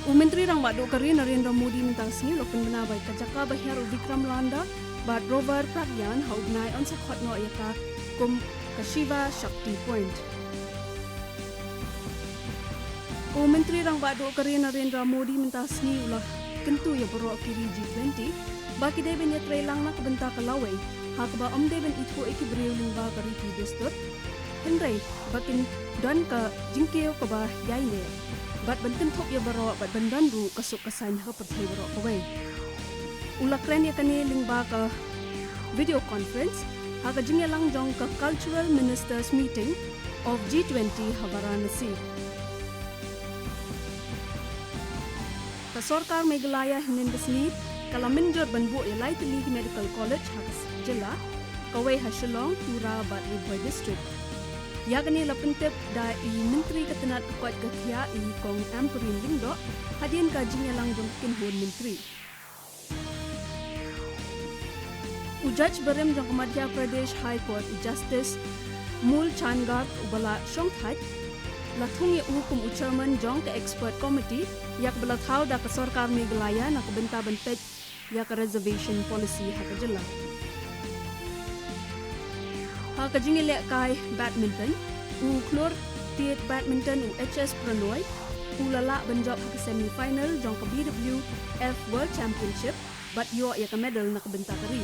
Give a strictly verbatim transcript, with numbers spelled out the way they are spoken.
U Myntri Rangbah Duh ka ri Narendra Modi mynta ka sngi u la pynbna bad ka jaka ba hiar u Vikram Lander bad rover Pragyan ha u bnai yn sa khot noh ïa ka kum ka Shiva Shakti Point. U Myntri Rangbah Duh ka ri Narendra Modi mynta ka sngi u la kyntu ïa baroh ki ri G twenty ba ki dei ban ïatreilang na ka bynta ka lawei ha kaba ym dei ban ithuh ïa ki briew lyngba ka riti dustur, hynrei ba kin don ka jingkiew kaba ïaineh bad ban kynthup ïa baroh bad ban don ruh ka suk ka saiñ ha ka pyrthei baroh kawei. U la kren ïa kane lyngba ka video conference ha ka jingïalang jong ka Cultural Ministers Meeting of G twenty ha Varanasi. Ka sorkar Meghalaya hynnin ka sngi ka la mynjur ban buh ïa lai tylli ki medical college ha ka jylla, kawei ha Shillong, Tura bad Ri Bhoi District. Ïa kane la pyntip da i Myntri ka tnat ka koit ka khiah i Kong Ampareen Lyngdoh hadien ka jingïalang jong ka kynhun myntri. U judge barim jong ka Madhya Pradesh High Court, u Justice Mool Chand Garg, uba la shongthait, la thung ïa u kum u chairman jong ka expert committee ïa kaba la thaw da ka sorkar Meghalaya na ka bynta ban peit ïa ka reservation policy ha ka jylla. Ha ka jingïalehkai badminton, u khlur tied badminton u H S Pranoy u la lah ban jop ha ka semi final jong ka B W F World Championship bad ïoh ïa ka medal na ka bynta ka ri.